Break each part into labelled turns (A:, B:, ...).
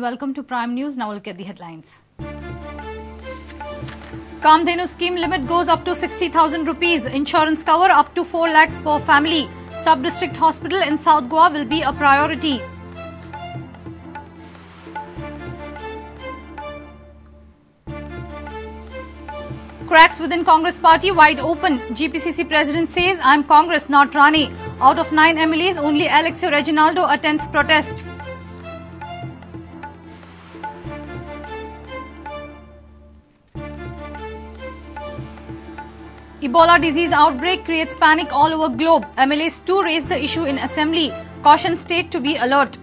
A: welcome to Prime News. Now we'll get the headlines. Kamdhenu scheme limit goes up to 60,000 rupees. Insurance cover up to 4 lakhs per family. Sub-district hospital in South Goa will be a priority. Cracks within Congress party wide open. GPCC president says, I am Congress, not Rane. Out of 9 MLAs, only Alexio Reginaldo attends protest. Ebola disease outbreak creates panic all over globe. MLAs too raised the issue in assembly. Caution state to be alert.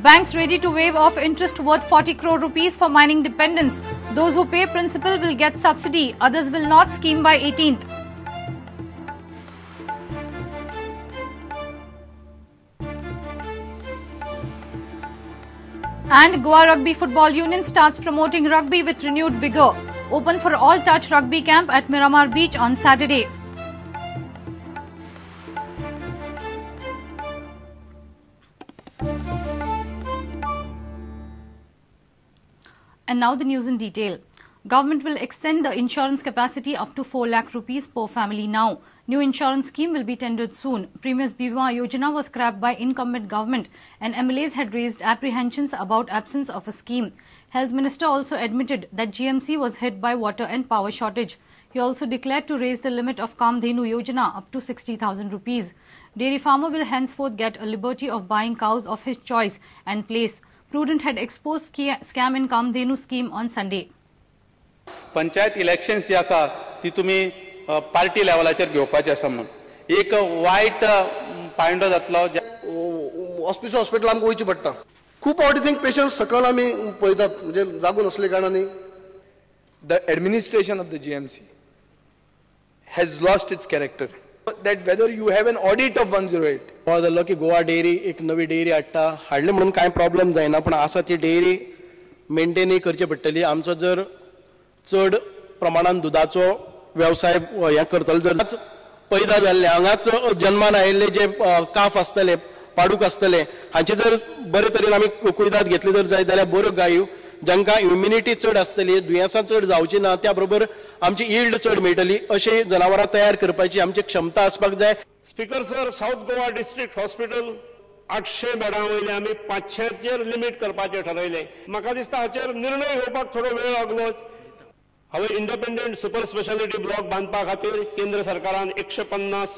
A: Banks ready to waive off interest worth 40 crore rupees for mining dependents. Those who pay principal will get subsidy. Others will not. Scheme by 18th. And Goa Rugby Football Union starts promoting rugby with renewed vigour. Open for all touch rugby camp at Miramar Beach on Saturday. And now the news in detail. Government will extend the insurance capacity up to 4 lakh rupees per family now. New insurance scheme will be tendered soon. Previous Bima Yojana was scrapped by incumbent government and MLAs had raised apprehensions about absence of a scheme. Health Minister also admitted that GMC was hit by water and power shortage. He also declared to raise the limit of Kamdhenu Yojana up to 60,000 rupees. Dairy farmer will henceforth get a liberty of buying cows of his choice and place. Prudent had exposed scam in Kamdhenu scheme on Sunday.
B: Panchayat elections जी आसा ती तुमी party लेवलाचेर घेवपाची आसा म्हणून एक वायट पायंडो जातलो.
C: हॉस्पिटल हॉस्पिटल आमकां वयचें पडटा. खूब फावटी थिंग पेशंट सकयल आमी पळयतात म्हणजे जागो नासले कारणान.
D: The administration of the GMC has lost its character. That whether you have an audit of 108.
E: हो जालो की गोवा डेअरी एक नवी डेअरी हाडटा, हाडली म्हणून कांय प्रॉब्लम जायना, पूण आसा ती डेअरी मेंटेनय करची पडटली. आमचो जर चड प्रमाणान दुदाचो वेवसाय हें करतलो जर पैदा जाल्ले हांगाच जन्मान आयिल्ले जे काफ आसतले, पाडूक आसतले, हांचे जर बरे तरेन आमी कुयदाद घेतली जर जायत जाल्यार बऱ्यो गायो जांकां इम्युनिटी चड आसतली, दुयेंसां चड जावची ना, त्या बरोबर आमची यील्ड चड मेळटली, अशी जनावरां तयार करपाची आमची क्षमता आसपाक जाय.
F: Speaker sir, South Goa district hospital 800 बेडां वयले आमी 500चेर लिमीट करपाचें ठरयलें. म्हाका दिसता हाचेर निर्णय घेवपाक थोडो वेळ लागलो. हांवें इंडिपेंडंट सुपर स्पेशालिटी ब्लॉक बांदपा खातीर केंद्र सरकारान 150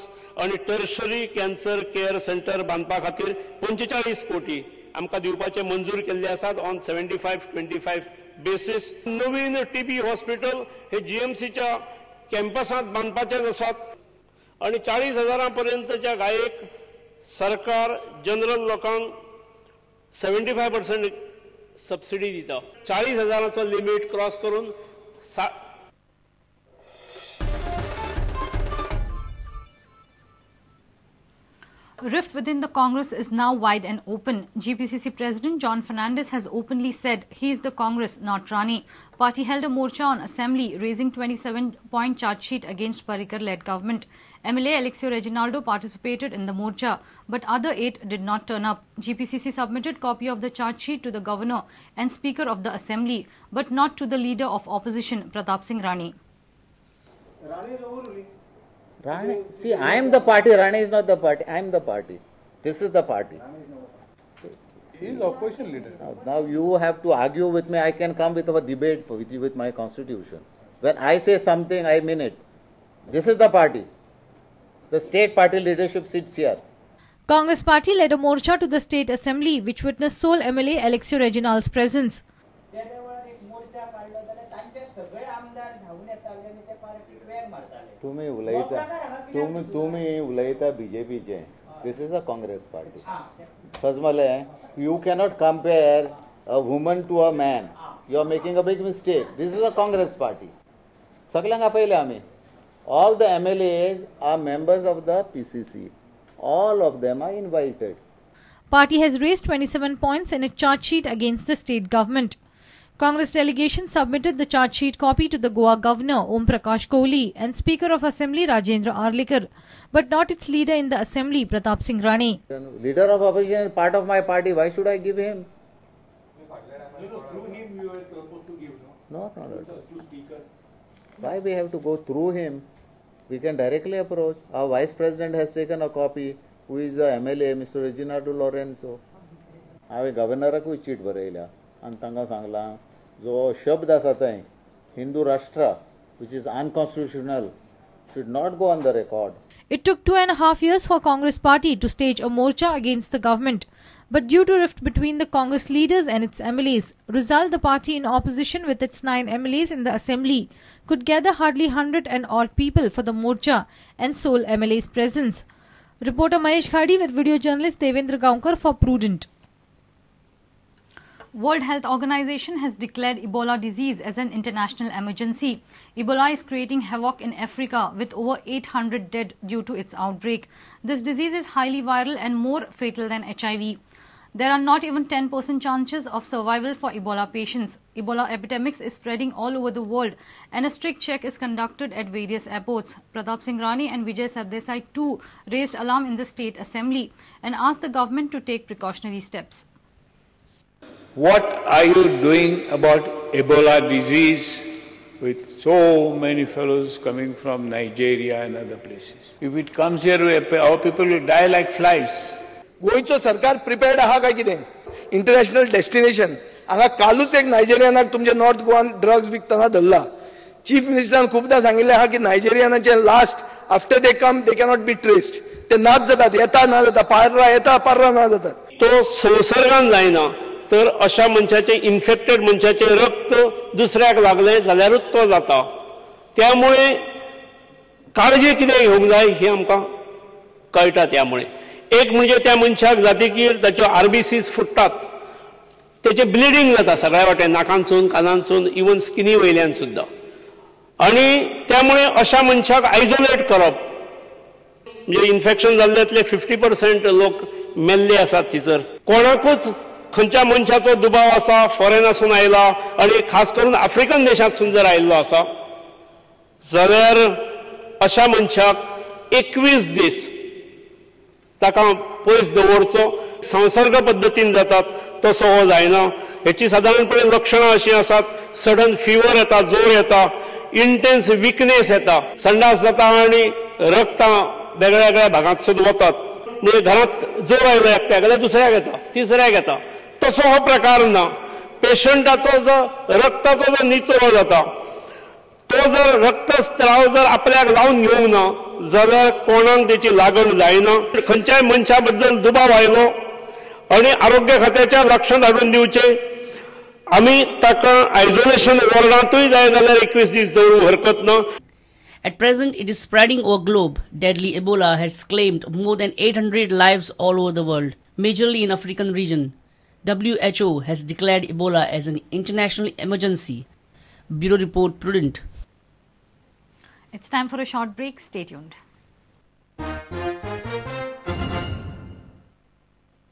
F: आनी टर्शरी कॅन्सर केअर सेंटर बांदपा खातीर 45 कोटी आमकां दिवपाचे मंजूर केल्ले आसात ऑन 75-25 बेसीस. नवीन टीबी हॉस्पिटल हे जीएमसीच्या कॅम्पसांत बांदपाचेच आसात आनी 40,000 पर्यंतच्या गायेक सरकार जनरल लोकांक 75% सबसिडी दिता. 40,000चो लिमीट क्रॉस करून
A: Rift within the Congress is now wide and open. GPCC President John Fernandez has openly said he is the Congress, not Rane. Party held a morcha on assembly, raising 27-point charge sheet against Parrikar-led government. MLA Alexio Reginaldo participated in the morcha, but other 8 did not turn up. GPCC submitted copy of the charge sheet to the governor and speaker of the assembly, but not to the leader of opposition, Pratap Singh Rane.
G: Rane, see, I am the party. Rane is not the party. I am the party. This is the party.
H: He is opposition leader.
G: Now you have to argue with me. I can come with a debate with you with my constitution. When I say something, I mean it. This is the party. The state party leadership sits here.
A: Congress party led a morcha to the state assembly, which witnessed sole MLA Alexio Reginald's presence.
G: तुम्ही उलयता, तुम्ही उलयता बीजेपीचे. This is a Congress party. समजले? You cannot compare a woman to a man. You are making a big mistake. This is a Congress party. सगळ्यांक आपयले आमी. All the MLAs are members of the PCC. All of them are invited.
A: Party has raised 27 points in a charge sheet against the state government.
I: Congress delegation submitted the charge sheet copy to the Goa Governor Om Prakash Kohli and Speaker of Assembly Rajendra Arlekar, but not its leader in the Assembly Pratap Singh Rane.
G: Leader of opposition, part of my party, why should I give him?
H: No, through him you were supposed to give, no?
G: No, no, no. Through speaker. Why we have to go through him? We can directly approach. Our Vice President has taken a copy, who is the MLA, Mr. Reginaldo Lorenzo. हांवें गव्हर्नराकूय चीट बरयल्या आनी तांकां सांगलां जो शब्द आसा थंय Hindu Rashtra, which is unconstitutional, should not go on the record.
I: It took 2.5 years for Congress party to stage a morcha against the government. But due to rift between the Congress leaders and its MLAs, result the party in opposition with its 9 MLAs in the assembly could gather hardly 100 and odd people for the morcha and sole MLAs presence. Reporter Mahesh Khadi with video journalist Devendra Gaonkar for Prudent.
A: World Health Organization has declared Ebola disease as an international emergency. Ebola is creating havoc in Africa with over 800 dead due to its outbreak. This disease is highly viral and more fatal than HIV. There are not even 10% chances of survival for Ebola patients. Ebola epidemics is spreading all over the world and a strict check is conducted at various airports. Pratap Singh Rane and Vijay Sardesai too raised alarm in the state assembly and asked the government to take precautionary steps.
H: What are you doing about Ebola disease with so many fellows coming from Nigeria and other places? If it comes here, our people will die like flies.
D: गोंयचो सरकार prepared आहा काय कितें? International destination हांगा कालूच एक नायजेरियनाक तुमचे north गोवान drugs विकतना धरला. चीफ मिनिस्टरान खुबदां सांगिल्लें आहा की नायजेरियनाचे last after they come they cannot be traced. ते नाच जातात, येता ना जाता, पार्रा येता पार्रा ना जातात.
F: तो संसर्गान जायना तर अशा मनशाचे इन्फेक्टेड मनशाचे रक्त दुसऱ्याक लागलें जाल्यारूच तो जाता. त्यामुळे काळजी कितें घेवंक जाय ही आमकां कळटा. त्यामुळे एक म्हणजे त्या मनशाक जातकीर ताच्यो आरबीसीज फुट्टात, तेचें ब्लिडींग जाता सगळ्या वाटेन, नाकांतसून, कानांतसून, इवन स्किनी वयल्यान सुद्दां. आनी त्यामुळे अशा मनशाक आयसोलेट करप म्हणजे इन्फेक्शन जाल्ल्यातले 50% लोक मेल्ले आसात. थंयसर कोणाकूच खंयच्या मनशाचो दुबाव आसा, फॉरेनासून आयला आनी खास करून आफ्रिकन देशांतसून जर आयिल्लो आसा जाल्यार अशा मनशाक 21 दीस ताका पयस दवरचो. संसर्ग पद्दतीन जातात तसो हो जायना. हेची सादारणपणे लक्षणां अशीं आसात, सडन फिवर येता, जोर येता, इंटेन्स विकनेस येता, संडास जाता आनी रक्तां वेगळ्या वेगळ्या भागांतसून वतात. म्हणजे घरांत जोर आयलो एकट्याक जाल्यार दुसऱ्याक येता, तिसऱ्याक येता. तसो हो प्रकार ना. पेशंटाचो जो रक्ताचो जो निचरो जाता तो जर रक्तस्त्राव जर आपल्याक लावन घेवंक ना जाल्यार कोणाक तेची लागण जायना. खंयच्याय मनशा बद्दल दुबाव आयलो आनी आरोग्य खात्याच्या लक्षांत हाडून दिवचें. आमी ताका आयसोलेशन वॉर्डांतूय जाय जाल्यार 21 दीस दवरूंक हरकत ना.
J: At present, it is spreading over globe. Deadly Ebola has claimed more than 800 lives all over the world, majorly in African region. WHO has declared Ebola as an international emergency. Bureau Report, Prudent.
A: It's time for a short break. Stay tuned.